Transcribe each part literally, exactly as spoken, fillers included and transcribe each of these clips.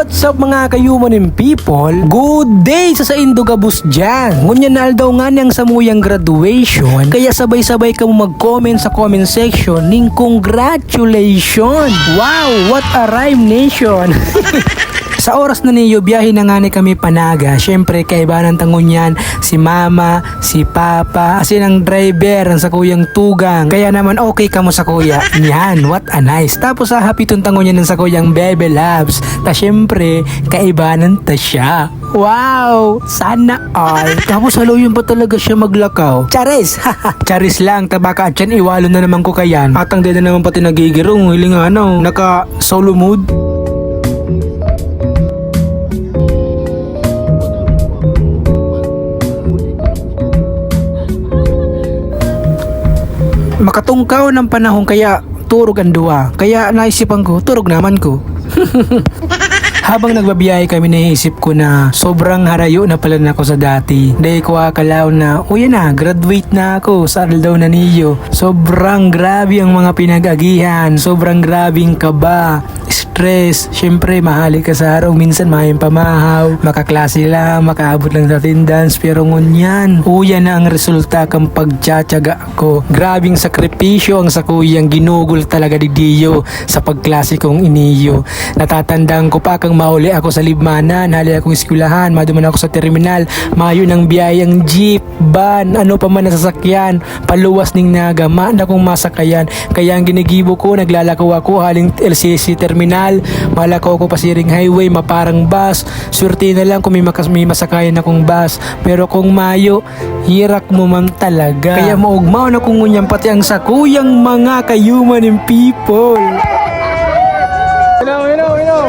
Sa mga kayumaning people, good day sa saindo gabos dyan. Ngunyan na aldaw nga niyang samuyang graduation, kaya sabay-sabay kamo mag-comment sa comment section ning congratulations. Wow, what a rhyme nation! Sa oras na niyo, biyahe na ngani kami pa Naga. Siyempre, kaibanan ta ngunyan si Mama, si Papa, asin ang driver, ang sakuyang tugang. Kaya naman okay kamo sakuya. Yan, what a nice. Tapos hahapiton ta ngunyan ang sakuyang Bebe Loves. Ta siyempre, kaibanan ta siya. Wow! Sana all. Tapos haluyon pa talaga siya maglakaw. Charis! Charis lang, ta baka atyan iwalo na naman ko kayan. Atang dede naman pati nagigirong, hiling ano, naka solo mode. Makatungkaw ng panahon kaya turog ang duwa. Kaya naisipan ko, turog naman ko. Habang nagbabiyahe kami, naisip ko na sobrang harayo na pala na ako sa dati. Dahil ko akalaw na, uy na, graduate na ako sa aldaw na niyo. Sobrang grabe ang mga pinag-agihan, sobrang grabing kaba, stress. Siyempre, mahali ka sa harong, minsan mayong pamahaw, makaklase lang, makaabot lang sa attendance. Pero ngunyan, uya na ang resulta kan pagtsatsaga ko. Grabing sakripisyo ang sakuyang ginugol talaga didiyo sa pagklase kong iniyo. Natatandaan ko pa kang mauli ako sa Libmanan, hali akong eskwelahan, maduman ako sa terminal, mayo nang biyayang jeep, van, ano pa man na sasakyan, paluwas ning Naga, mayo na akong masakayan. Kaya ang ginigibo ko, naglalakaw ako haling L C C terminal, malakaw ako pasiring highway, maparang bus. Swerte na lang kung may, makas- may masakayan akong bus. Pero kung mayo, hirak mo man talaga. Kaya maogmaon ako ngunyan pati ang sakuyang mga kayuman in people. Hello, hello, hello.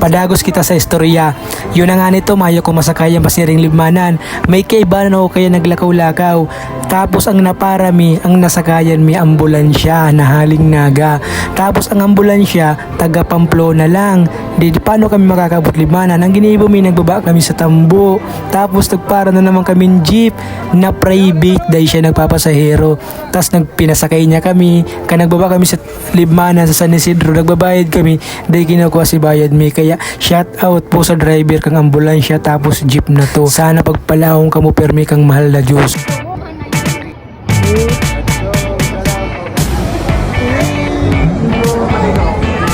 Padagos kita sa istorya. Yun na nga nito, mayo ko masakayan pasiring Libmanan. May kaibanan ako kaya naglakaw-lakaw. Tapos ang napara mi, ang nasakayan mi, ambulansya na haling Naga. Tapos ang ambulansya, taga Pamplona lang. Di, di paano kami makakabot Libmanan? Ang ginibo mi, nagbaba kami sa tambo. Tapos nagpara na naman kami jeep na private, dahil siya nagpapasahero. Tas nagpinasakay niya kami. Kan nagbaba kami sa Libmanan, sa San Isidro, nagbabayad kami, dahil kinukuha si bayad mi. Kaya shout out po sa driver kang ambulansya tapos jeep na to. Sana pagpalaong kamo permi kang mahal na Diyos.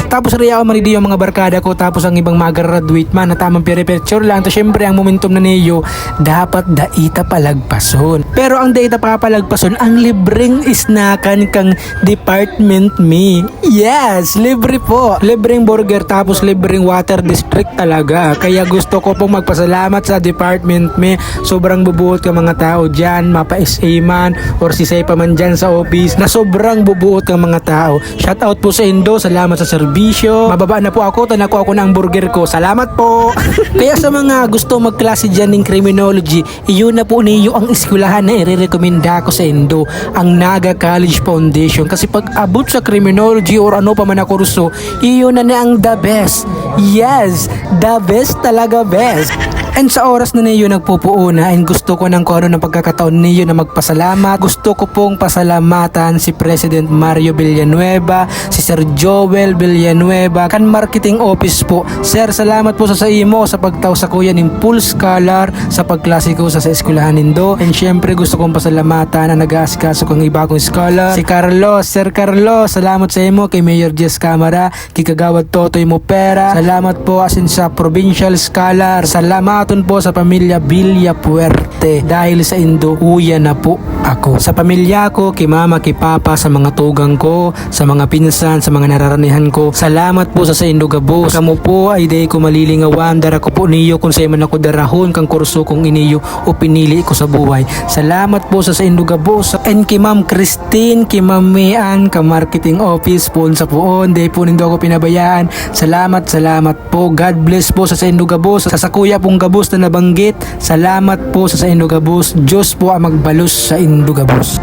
Tapos reyaon man niyo ang mga barkada ko, tapos ang ibang mga graduate man na tamang pire-picture lang. To, syempre, ang momentum na niyo, dapat dai ta palagpason. Pero ang dai ta papalagpason, ang libreng isnakan kang department mi. Yes, libre po. Libreng burger tapos libreng water district talaga. Kaya gusto ko pong magpasalamat sa department mi. Sobrang bubuot ka mga tao dyan, mapa-S A man or sisay pa man dyan sa office, na sobrang bubuot ka mga tao. Shout out po sa indo, salamat sa serbisyo. Mababa na po ako, tanako ako na ang burger ko. Salamat po! Kaya sa mga gusto magklase dyan ng criminology, iyo na po niyo ang eskwelahan na irerekomenda ko sa indo, ang Naga College Foundation. Kasi pag abot sa criminology or ano pa man na kurso, iyo na na ang the best. Yes, the best talaga, best. And sa oras na niyo nagpupuuna, and gusto ko ng kung ano ng pagkakataon niyo na magpasalamat, gusto ko pong pasalamatan si President Mario Villanueva, si Sir Joel Villanueva, kan marketing office po. Sir, salamat po sa, sa imo sa pagtao sa kuya ning full scholar sa pagklase ko sa, sa eskwelahan nindo. And syempre, gusto kong pasalamatan ang nag-aasikaso kang iba kong scholar, si Carlos. Sir Carlos, salamat sa imo, kay Mayor Jess Camara, kay Kagawad Totoy Mopera. Salamat po asin sa provincial scholar. Salamaton po sa pamilya Villafuerte. Dahil sa indo, uya na po ako. Sa pamilya ko, kay mama, kay papa, sa mga tugang ko, sa mga pinsan, sa mga nararanihan ko, salamat po sa saindo gabos. Kamo po ay dai ko malilingawan, dara ko po niyo kung saan man ako darahon, kang kurso kong iniyo o pinili ko sa buhay. Salamat po sa saindo gabos. And kay Ma'am Christine, kay Ma'am Mian, ka marketing office, poon sa poon, dai po nindo ako pinabayaan. Salamat, salamat po. God bless po sa saindo gabos. Sa sakuya pong gabos na nabanggit, salamat po sa saindo gabos. Diyos po ang magbalos sa indo gabos.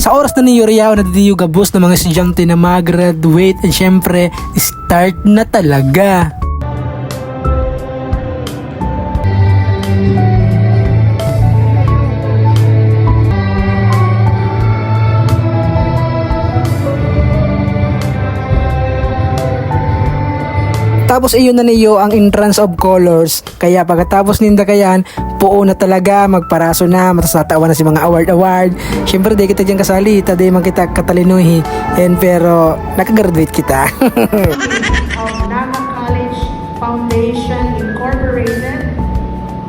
Sa oras na niyo, yaon na digdi gabos na mga estudyante na mag-graduate, and syempre, start na talaga. Tapos iyon na niyo ang entrance of colors. Kaya pagkatapos ninda kayan, puon na talaga, magparaso na, matasatawan na si mga award-award. Siyempre, di kita diyan kasali, ta di man kita katalinohi. And pero, nakagraduate kita. Of Naga College Foundation Incorporated,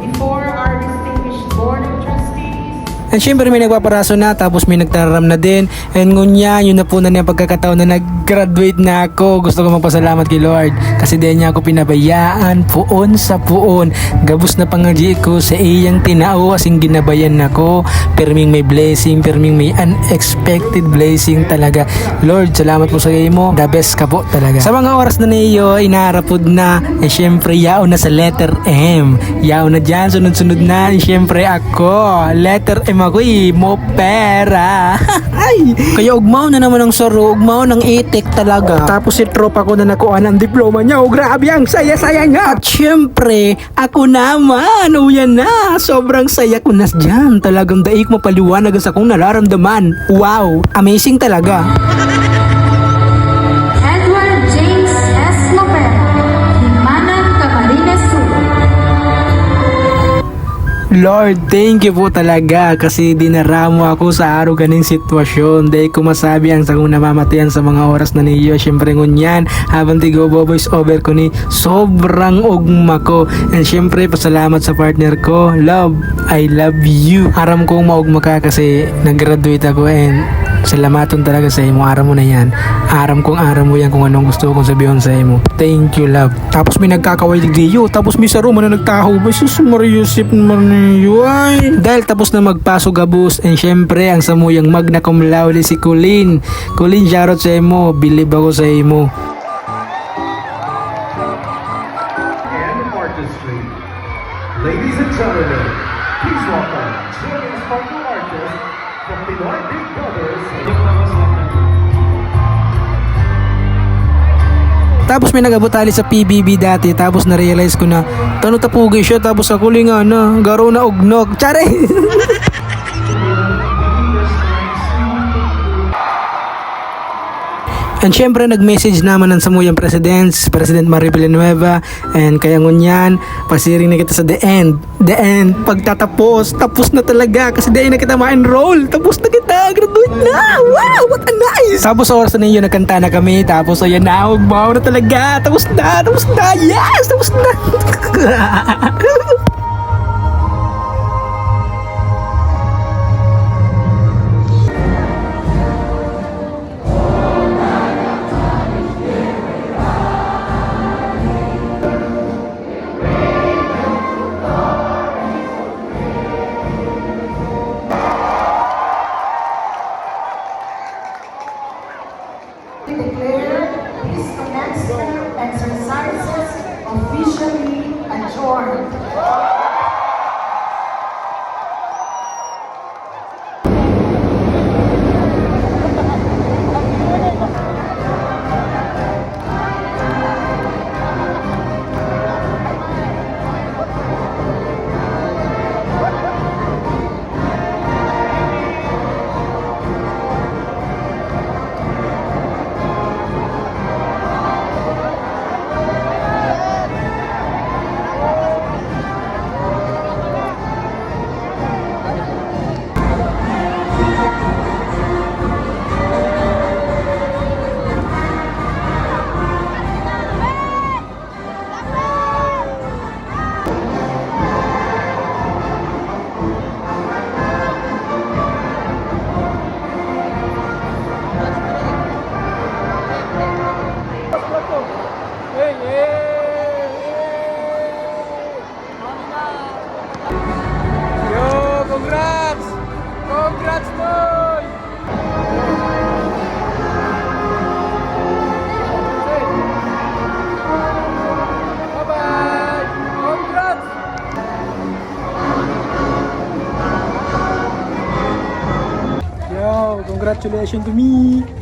before our distinguished Board of Trustees. And syempre, may nagpaparaso na, tapos may nagtararam na din. And ngunyan, yun na po na niya pagkakataon na nag-graduate na ako. Gusto ko magpasalamat kay Lord kasi dai niya ako pinabayaan, puon sa puon. Gabos na pangadyi ko sa iyang tinao, asin ginabayan ako. Pirming may blessing, pirming may unexpected blessing talaga. Lord, salamat po sa imo. The best ka po talaga. Sa mga oras na niyo, inaarapod na, eh, syempre, yaon na sa letter M. Yaon na dyan, sunod-sunod na, eh, syempre, ako. Letter M ako, eh. Mo pera. Ay! Kaya ugmaw na naman ang saro, ugmaw ng itik talaga. Tapos si tropa ko na nakuha ng diploma niya. Oh, grabe, ang saya-saya niya. At syempre, ako naman, oh, yan na. Sobrang saya ko na dyan. Talagang dai ko mapaliwanag ang sakong nararamdaman. Wow, amazing talaga. Edward James S. Lopera, Himanan, Camarines Sur. Lord, thank you po talaga kasi dinara mo ako sa arog kaning sitwasyon. Dai ko masabi ang sakong namamatian sa mga oras na niyo. Siyempre, ngunyan, habang tigo voice over ko ni sobrang ugma ko. And siyempre, pasalamat sa partner ko. Love, I love you. Aram kong maugma ka kasi nag-graduate ako and salamaton talaga sa imo. Aram mo na yan. Aram kong aram mo yan kung anong gusto kong sabihin sa imo. Thank you, love. Tapos may nagkakaway digdiyo. Tapos may saro man na nagtahaw. Ay, sus, Maria Josep, Maria, ay. Dahil tapos na magpaso gabos, and syempre, ang samuyang magna cum laude si Colleen. Colleen, shoutout sa imo. Bilib ako sa imo. And artistry. Ladies and gentlemen, please welcome Jimmy Sparkle Artist from Pinoy Big Brothers. Tapos may nag-abot hali sa P B B dati, tapos na-realize ko na, tano tapugi siya, tapos ako linga na, garo na ugnok. Tsare! And syempre, nag-message naman ang samuyang presidents, President Marie Villanueva, and kaya ngunyan, pasiring na kita sa the end. The end. Pagtatapos, tapos na talaga kasi dai na kita ma-enroll. Tapos na kita, graduate na. Wow, what a nice! Tapos sa oras na yun, nagkanta na kami. Tapos ayan na, ugmaw na talaga. Tapos na, tapos na. Yes, tapos na. We declare this commencement exercises officially adjourned. Congratulations to me.